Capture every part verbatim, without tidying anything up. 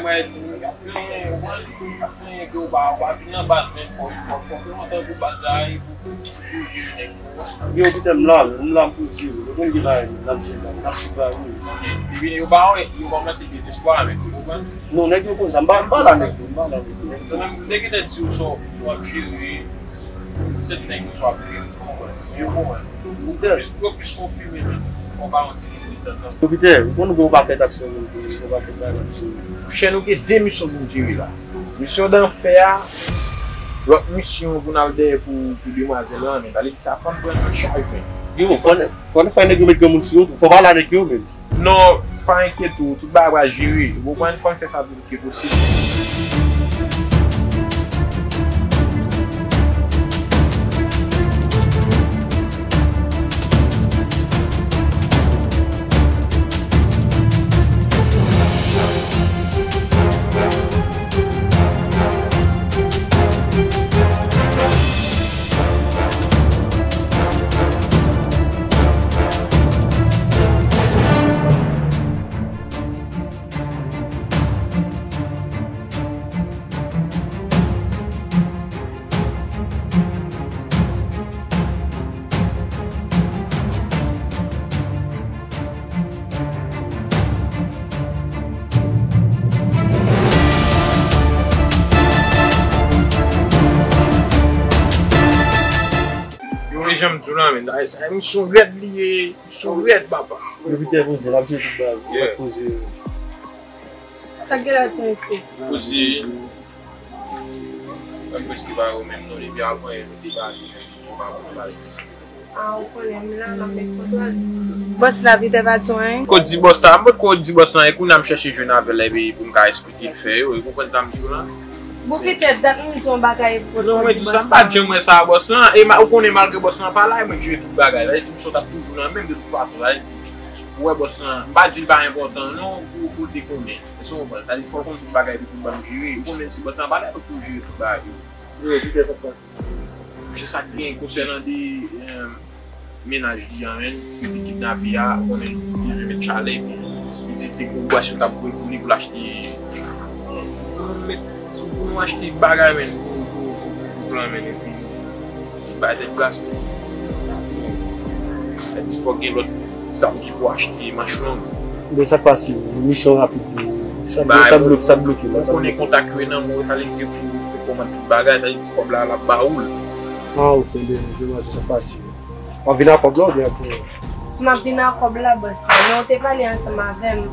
Mwen, y ap plenyen, w konprann, y ap plenyen ke w pa, w pa vini an baz, men fò, fò, fò ke w antre pou baz la, e pou, pou, pou jere nèg yo. Yo, pita m la, m la, m poze, yo konn gen bagay, m ap jere, m ap sou bagay. Epi yo pa, yo kòmanse gen espwa avèk ou, w konprann? Non, nèg yo konn sa, m pa, m pa la nèg yo, m pa la nèg yo. Nèg yo menm, nèg yo te di w sa w, sa w ap jere, se nèg yo sa w ap jere, w konprann? Men yo konprann. Yo plis, yo plis konfime menm. Fò w pa yon ti jere tanzantan. Yo Pitè, ou konn gen yon pakèt aksyon menm, pou yon pakèt bagay ap jere. Chèn ou gen de misyon pou w jere la. Misyon danfè a, lòt misyon pou n al dèyè pou, pou demwazèl lan, men sa vle di sa fò n pran nan chaj, men. Yo, fò n, fò n fè nèg yo met granmoun sou yo tou, fò pa la nèg yo menm. Non, pa enkyete w, tout bagay pral jere. Ou konprann, fò n fè sa pi vit ke posib. Yo, e jan m di w la, men, sa, sa, misyon rèd li ye, misyon rèd, papa. Yo Pitè poze, l ap jere tout bagay, yo ap poze. Sa k gen la, ti mesye? Poze. Mwen prèske pa wè menm non, depi avan yè nou te pale, men nou pa konn pale. Ah, ou konnen m la, m ap met kontwòl. Bòs la, Pitè pa di w anyen. Ko di bòs la, m pot ko di bòs la, e kounye a m chèche jwenn avè l, epi pou m ka esplike l fè yo, ou konprann sa m di w la? Bon, Pitè, dat m di yon bagay pou. Non, mwen di sa, m pa t janm wè sa a bòs lan. E ma-, ou konnen malgre bòs lan pa la, e mwen k jere tout bagay. Sa vle di misyon t ap toujou nan menm de tout fason. Sa vle di, ou wè bòs lan, m pa di l pa enpòtan non, pou, pou l te konnen. Èske w konprann? Sa vle di fò l konn tout bagay epi pou l ban m jere. Ou konnen menm si bòs lan pa la, e mwen k toujou jere tout bagay yo. Yo, Pitè, sa k pase? Misye sa k gen konsènan de, eh, mennaj li an, menn, ki te kidnape a, konnen li te vle met chalè, epi li di te gon bwasyon t ap voye pou li pou l achte, pou nou met, pou nou achte bagay, menn, pou, pou, pou, pou koup lan, menn, epi li bay tèt glas, menn. Sa di fòk gen lòt zam ki pou achte manch long. Men sa k pase, misyon rapid, sa, sa bloke, sa bloke la, ou konnen kontak yo nan men w, sa vle di pou fè kòmand tout bagay, sa vle di kòb la, l ap ba ou l. Ah, ok, ben, je vois, sa k pase. W ap vin ak kòb la oubyen ak, euh, m ap vin ak kòb la, bòs la. Men w te pale ansanm avè m.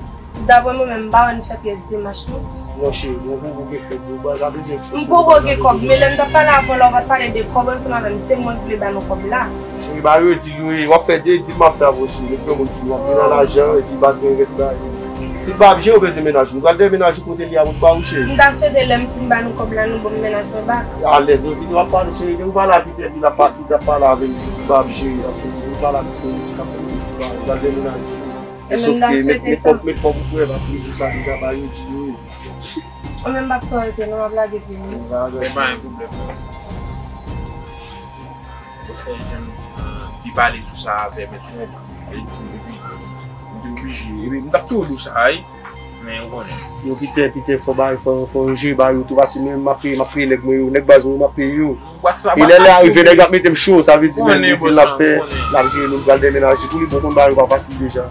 Daprè mwen menm, m pa wè n fè pyès demach, non. Non, cheri, mwen poko gen kòb, yo, baz la bezwen fè. M poko gen kòb, men lè m t ap pale avè w la, w pa t pale de kòb ansanm avè m. Se mwen ki vle ba nou kòb la. Cheri, ba yo di, wi, w ap fè di, di m ap fè avè w, cheri. Met granmoun sou mwen, vin nan lajan, epi baz mwen ret la. Li pa ap jere, ou bezwen mennaj, nou pral dèyè mennaj ou kote li a, ou pa ou, cheri. M ta swete lè m fin ba nou kòb la, nou ban m mennaj mwen bak. Alèz, epi nou ap pale, cheri, de ou pale avè Pitè, epi l ap pa-, li t ap pale avè m, li pa ap jere, paske li pale avè Pitè, li t ap fè, li pral demenaje. E sòf ke met, met kòb, met kòb ou prè, paske jou sa deja pa yo di yo. Mwen menm m p ap tò rete non, m ap lage pye m. Men pa gen pwoblèm non. Paske jan m di, li pale sou sa avè m, èske w konprann? Li di m, epi, m te oblije. Epi, m t ap toujou di w sa, wi. Men ou konnen. Yo, Pitè, Pitè, fò bagay, fò, fò yo jere bagay yo tou, paske mwen menm m ap peye, m ap peye nèg mwen yo, nèg baz mwen yo, m ap peye yo. E lè, lè a rive, nèg la ap mete m cho, sa vle di, men, li di l ap fè, l ap jere nou, nou pral demenaje tou, li bon konn bagay yo pa fasil deja.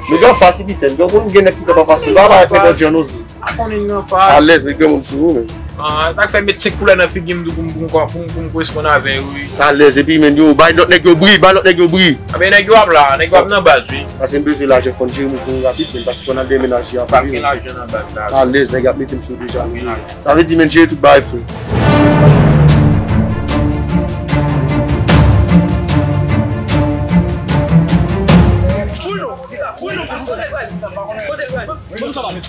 Nèg yo fasil, Pitè, nèg yo konn gen nèg ki pa fasil, pa parèt nenpòt jan non, zi. A konnen nan fas. Alèz, met granmoun sou ou, men. Ah, sa k fè met senk koulè nan figi m tou pou m, pou m, pou m, pou m koresponn avè yo, wi. Alèz, epi, men, yo, bay lòt nèg yo bri, bay lòt nèg yo bri. A ben, nèg yo ap la, nèg yo ap nan baz, wi. Paske m bezwen lajan, fò n jere moun pou nou rapid, men, paske fò n al demenaje anpil. Pa gen lajan nan baz la. Alèz, nèg ap mete m cho deja. Pa gen lajan. Sa vle di, men, jere tout bagay, frè. Pou nou, pou nou, kote l pral? Kote l pral?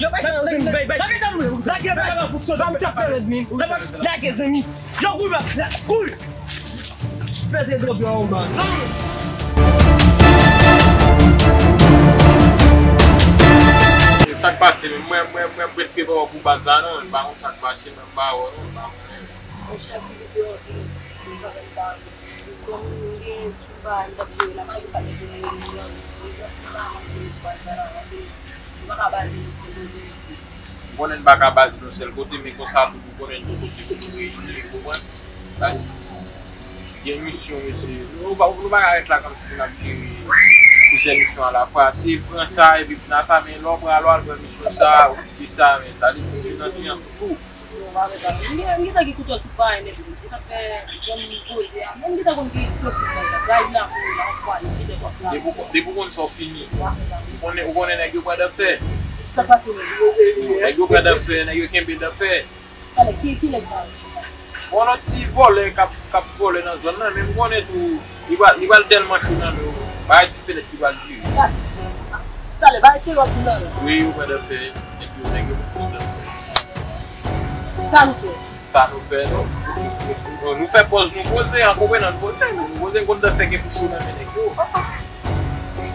Yo bay sa, lage zanmi, lage zanmi. Lage zanmi. Yo, kouri, bas, la, kouri. Pèse gwo pye w, man. Sa k pase, men mwen, mwen, mwen prèske pa wè pou baz la, non. M pa konn sa k pase, men m pa wè, non. M pa konnen. Monchè, Filipe, ok. Kòm nou gen tout bagay nou t ap jere la, pa gen pa gen pou nou reyini an nou. Tout bagay n ap jere sou baz la, paske nou pa ka baze nou sou moun isit. Konnen n pa ka baze nan yon sèl kote, men konsa tou, pou konnen yon kote pou nou reyini, ou konprann? Sa, gen misyon, mesye. Nou pa, nou pa ka ret la kòmsi n ap jere plizyè misyon alafwa. Se pran sa, epi fin afè, men lè w pran, lè w al pran misyon sa, ou kite sa, men sa li pou nan kliyan tou. M gen, m gentan gen kontwòl tout bagay nèt wi. Se sa k fè jan m poze a. Men m gentan konn ki posib nan sa. Drive la pou la fwa li gentan konn sa. Depi w konn, depi w konn sa w fini. Ou konnen, ou konnen nèg yo pran dafè. Sa pase nèg yo. Nèg yo pran dafè, nèg yo kenbe dafè. Talè, ki, ki nèg sa yo? Bon, lòt ti vòlè k ap, k ap vòlè nan zòn nan, men m konnen tou, li pral, li pral tèlman cho nan men w. Bagay ti fenèt ki pral vire. Talè, bagay serye w ap di la. Wi, yo pran dafè. Nèg yo, nèg yo pran dafè. Sa nou fè? Sa nou fè, nou, nou, nou fè pòz nou poze, an konprenan nou poze, nou poze konn dafè gen pou cho nan men nèg yo.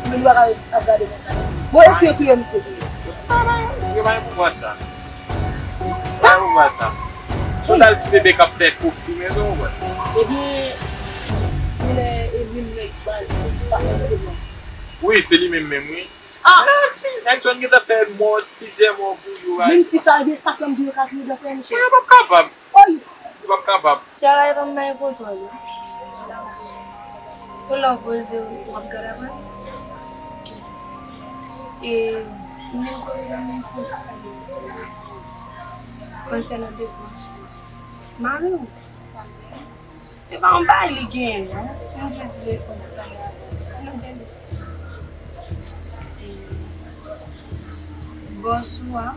Men nou pa ka ap gade konsa. Bon, eseye touye misye touye. Yo pa gen pouvwa sa. Yo pa gen pouvwa sa. Se yon dal ti bebe k ap fè fo fi, men nou wè. Ebyen, genlè e menm nèg baz pa fè pwoblèm. Wi, se li menm menm, wi. Ah! Ti nèg zòn gentan fè mò, plizyè mò pou yo. Menm si sa, ebyen, sa k fè m di yo ka touye dafè, monchè. Yo p ap kapab. Oy! Yo p ap kapab. Sera e pa m bay kontwòl wi. Pou lè w poze w ap gad apre. E m vin kote la, men m fè yon ti pale ansanm avè w konsènan de bòs ou. Mari w. E pa yon bagay li genyen non. M jis vle fè yon ti pale avè w konsènan de li. Bòs ou a,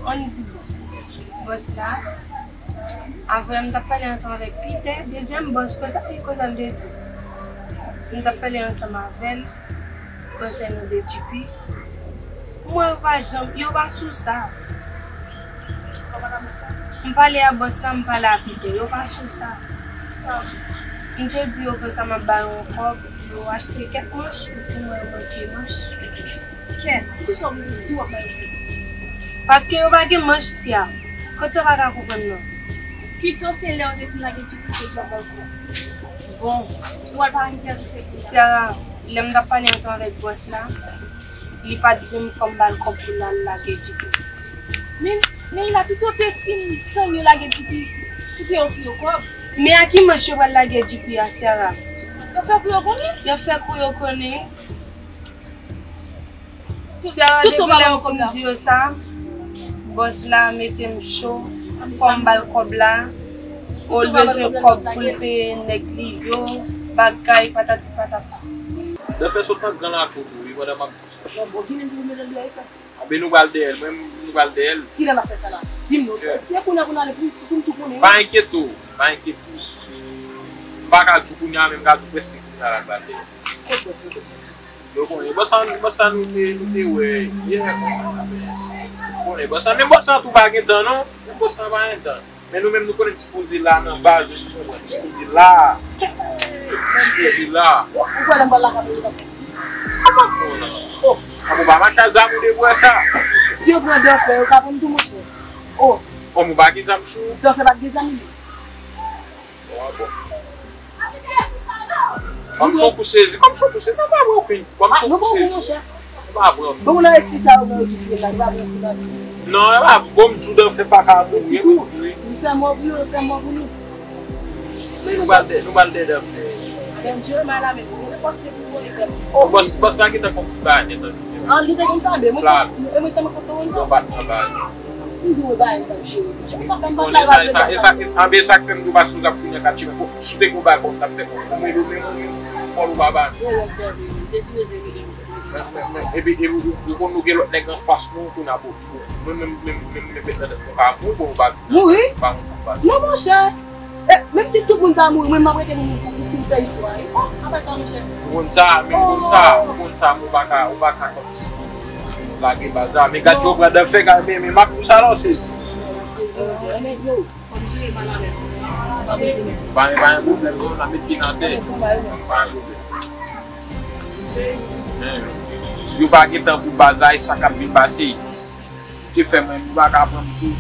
ann di bòs la. Bòs la, avè m t ap pale ansanm avèk Pitè, dezyèm bòs, kote, kote l te di. M t ap pale ansanm avè l konsènan de J P. Mwen, yo pa janm, yo pa sou sa. M pale a bòs la, m pale a Pitè, yo pa sou sa. M te di yo konsa m ap ba yo yon kòb pou yo achte kèk manch, paske mwen manke manch. Kè, poukisa w bezwen di w ap ba yo kòb? Paske yo pa gen manch, Sera. Kot yo pa ka konprann non? Pito se lè w te fin lage J P ke w ap ba l kòb. Bon. Ou wè l pa enterese pou sa. Sera, lè m t ap pale ansanm avèk bòs la, li pa t di m fò m ba l kòb pou l al lage J P. Men, Neila, pito w te fin tann yo lage J P pou te ofri yo kòb. Men a ki manch yo pral lage J P a, Sera? Yo fè kou yo konnen. Yo fè kou yo konnen. Sera, depi lè m fin di yo sa, bòs la mete m cho, fò m ba l kòb la, o l bezwen kòb pou l peye nèg li yo, bagay patati patata. Dafè sot nan gran lakou tou wi, pandan m ap di sa. Anben nou pral dèyè l, mwen menm nou pral dèyè l. Kilè n ap fè sa la? Di m non. Se kounye a pou n ale pou, pou n tou konnen wi. Pa enkyete w, pa enkyete w. M pa ka di w kounye a, men m ka di w prèske kounye a la n pral dèyè l. Kot bòs la, kot bòs la? Yo konnen bòs la, bòs la nou te, nou te wè yè konsa. Ou konnen bòs la, men bòs la tou pa gen tan non. Men bòs la pa gen tan. Men nou menm nou konnen n sipoze la nan baz, ou konprann, n sipoze la. N sipoze la. Ou kwè lè m pral lakay mwen yo p ap fè? Apa bon non. Oh. Apa w pa mache a zam ou de bwè sa? Si yo pran dòfè, yo ka pran m tou monchè. Oh. Kòm ou pa gen zam sou ou? Dòfè pa t gen zam li. Bon, bon. Kòm se yon kou sezi, kòm se yon kou sezi, nan pa pran okenn. Kòm se yon kou sezi. Nan pa pran. Bon, nan resi sa yo, men yo ki vye la, nou pa pran kou nan li. Non, e pa bon, m di w dòfè pa ka mouri, e mouri. Nou fè mò pou yo, nou fè mò pou nou. Men nou pral dè, nou pral dè dòfè. Men Jeremie la, men nou poste pou nou, li fè. Oh, bòs, bòs la gentan konn tout bagay, gentan tout. Ah, li te konn sa, men mwen, e mwen sèlman konn konn. Yon bat nan bagay. M di w bagay m t ap jere. Sa fè m pa travay. Anben sa k fè m di w paske w t ap kounye a katye men si w te gen yon bagay kòb w t ap fè kòb. Mwen yo menm ou menm kòb ou pa ba nou. Yo wè m fè vre wi. M te sipoze rele m. Epi epi ou konn nou gen lòt nèg anfas nou kounye a pou mwen menm menm menm menm met nan tèt mwen pa mouri pou nou pa mouri. Non monchè. E, menm si tout moun ta mouri, mwen m ap rete pou, pou, pou, pou fè istwa, wi. Oh, apa sa, monchè? Ou konn sa, men ou konn sa, ou konn sa, men ou pa ka, ou pa ka kòmsi lage baz la. Men gad jan w pran dòfè, men, men m ap di w sa la, w sezi. Pa gen, pa gen pwoblèm, non, n ap met pye nan tè. Pa gen pwoblèm. Men, si yo pa gen tan pou baz la, e sa k ap vin pase. Te fè mwen, nou pa ka pran m tou.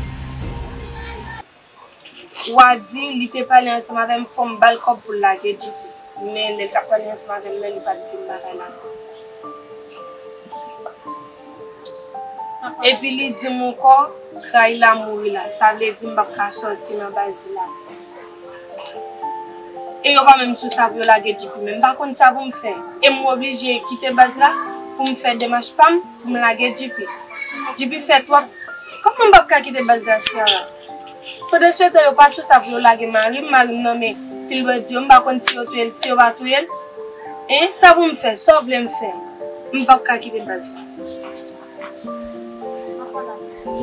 Wa di li te pale ansanm avè m, fò m ba l kòb pou l lage J P. Men lè l t ap pale ansanm avè m nan, li pa t di m bagay la konsa. Epi li di m ankò, trayi la mouri la. Sa vle di m p ap ka sòti nan baz la. E yo pa menm sou sa pou yo lage Djipi, men m pa konn sa pou m fè. E m oblije kite baz la pou m fè demach pa m, pou m lage Djipi. Djipi fè twòp. Kòman m p ap ka kite baz la, Ciara? Pandan se tan, yo pa sou sa pou yo lage mari m, mari m nan men pil bandi yo, m pa konn si yo touye l, si yo pa touye l. Hein, sa pou m fè, sa w vle m fè? M p ap ka kite baz la.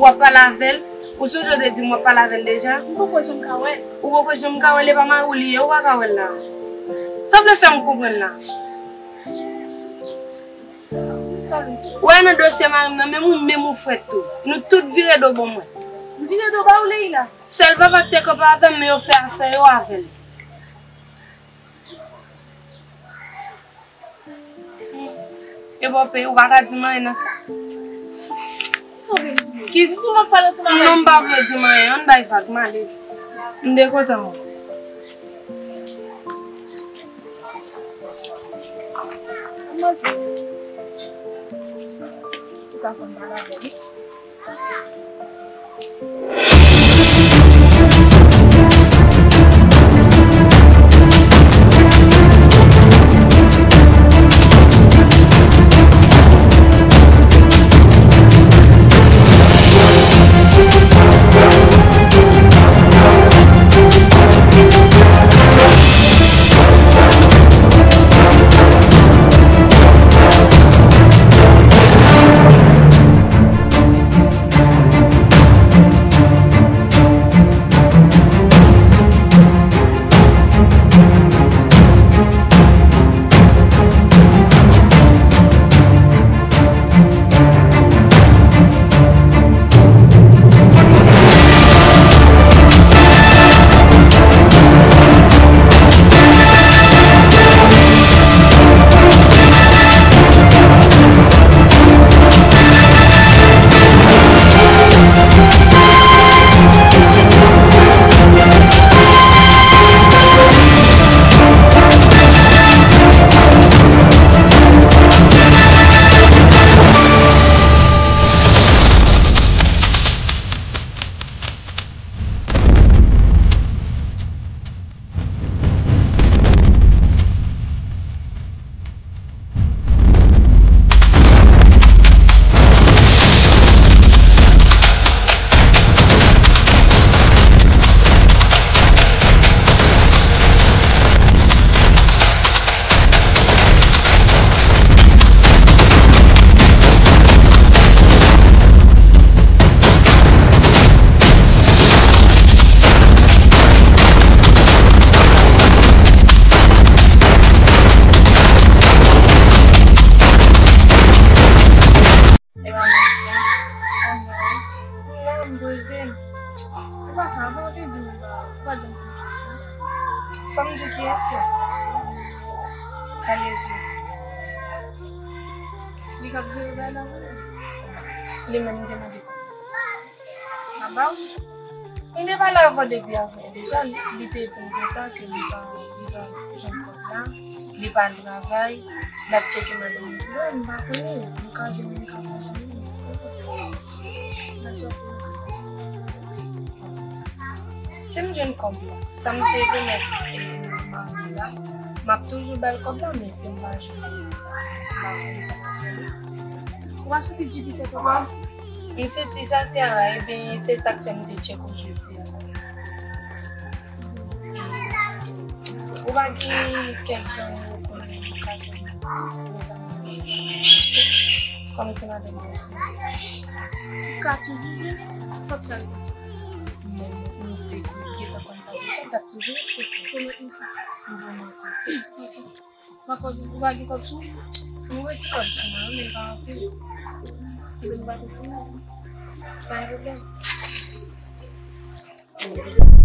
W ap pale avè l? Ou sonje w te di m w ap pale avè l deja? Ou poko janm ka wè l. Ou poko janm ka wè l, e pa mari w li ye, ou pa ka wè l la. Sa w vle fè m konprann la? Ou wè nan dosye mari m nan, menm ou, menm ou frèt tou. Nou tout vire do ban mwen. M vire do ba ou, Leila? Sèl papa k te kanpe avè m, men yo fè afè yo avè l. E bò pe, ou pa ka di m anyen nan sa. Kisa w vle m di? Kisa w ap pale ansanm avè m? Non, m pa vle di m anyen, ann bay vag, m ale. M dekontan w. Ou ka fè m pale avè l. E pa mwen, non. Anmwey. Ou la, m poze m. Ou pa sa, avan ou te di m ou pa, ou pa t janm di m kiyès mwen. Fò m di kiyès yo. Kalezi. Li k ap jere bagay la pou ou. Li menm m te mande kòb. Aba w. Mwen te pale avè w depi avan deja, li, li te di m konsa ke li pa, li pa jwenn kòb la, li pa travay, l ap tcheke madanm li. Mwen, m pa konnen, m ka jwenn, m ka pa jwenn. Nan sa w fè m konsa. Si m jwenn kòb la, sa m te pwomèt, e, mari m la, m ap toujou ba l kòb la, men si m pa jwenn, m pa konn sa m ap fè. Ou pa santi Djipi fè kòb la? M santi sa, Ciara, ebyen, se sa k fè m te tcheke w jodi a. Ou pa gen kèk zanmi ou konnen ou ka jwenn yon zanmi achte? Kòm se madanm mwen se. Ou ka toujou jwenn, fòk sa rive sa. Men nou te gentan konn sa deja, l t ap toujou aksepte. Pwomèt nou sa. M pwomèt ou. Ok. Pafwa, ou pa gen kòb sou ou? Mwen gen ti kòb sou mwen, men pa anpil. Ebyen, nou pa gen pwoblèm. Pa gen pwoblèm.